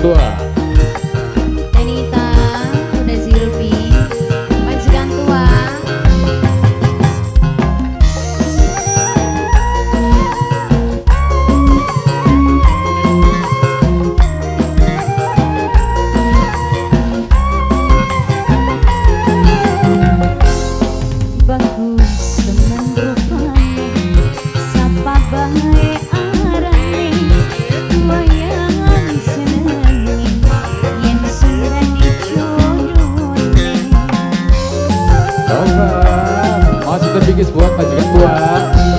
tua. Denita, udah Zilvi, majikan tua. Bagus temen rupane, sapa bae arane, wayang senenge yen surane jodone. Coba masih terbingkis buat majikan tua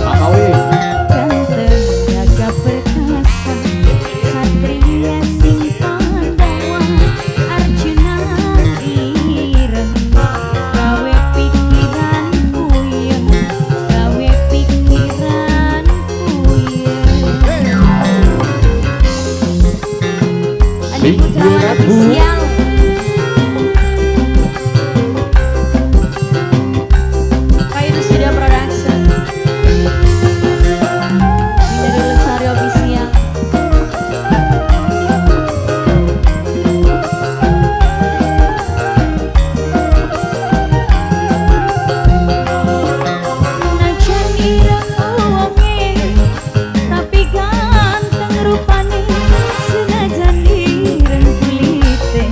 Mamawi. Ganteng gagah perkasa, satria sing Pandawa, Arjuna ireng, gawe pikiran puyeng, gawe pikiran puyeng. Adi Sing Putra duwe lagu. Official. Kayu Studio Production. Dari Lestari Official. Najan ireng wonge, tapi ganteng rupane, senajan ireng kulite,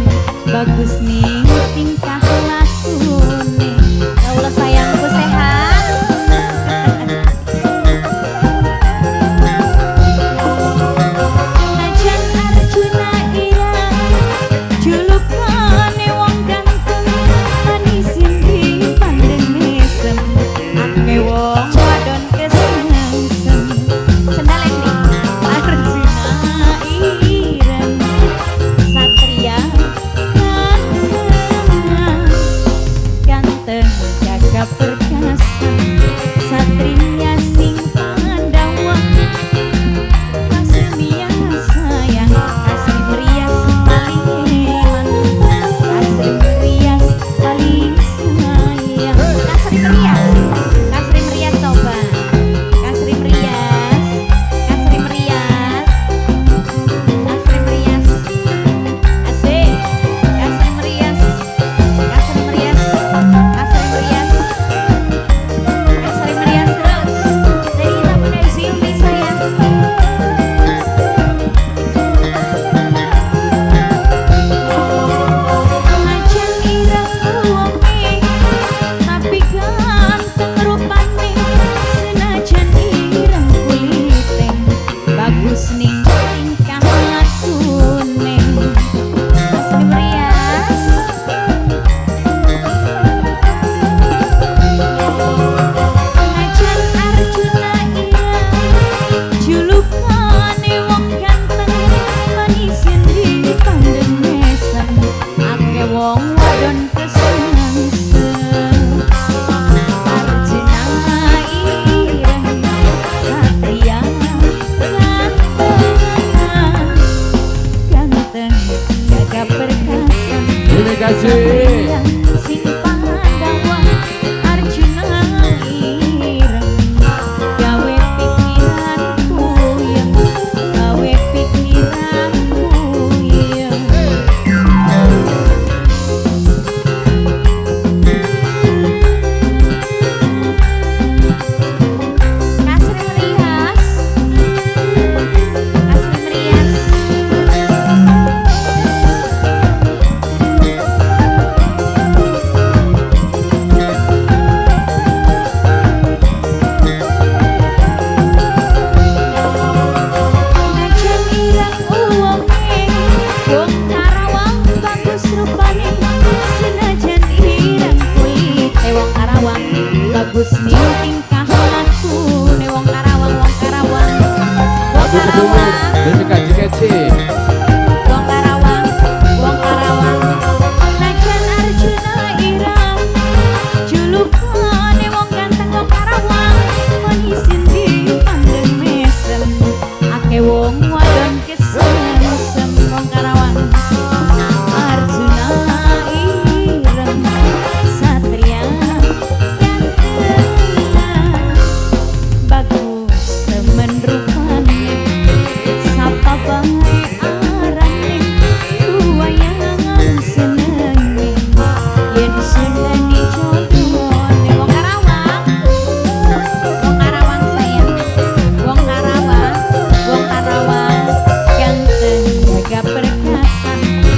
Makan.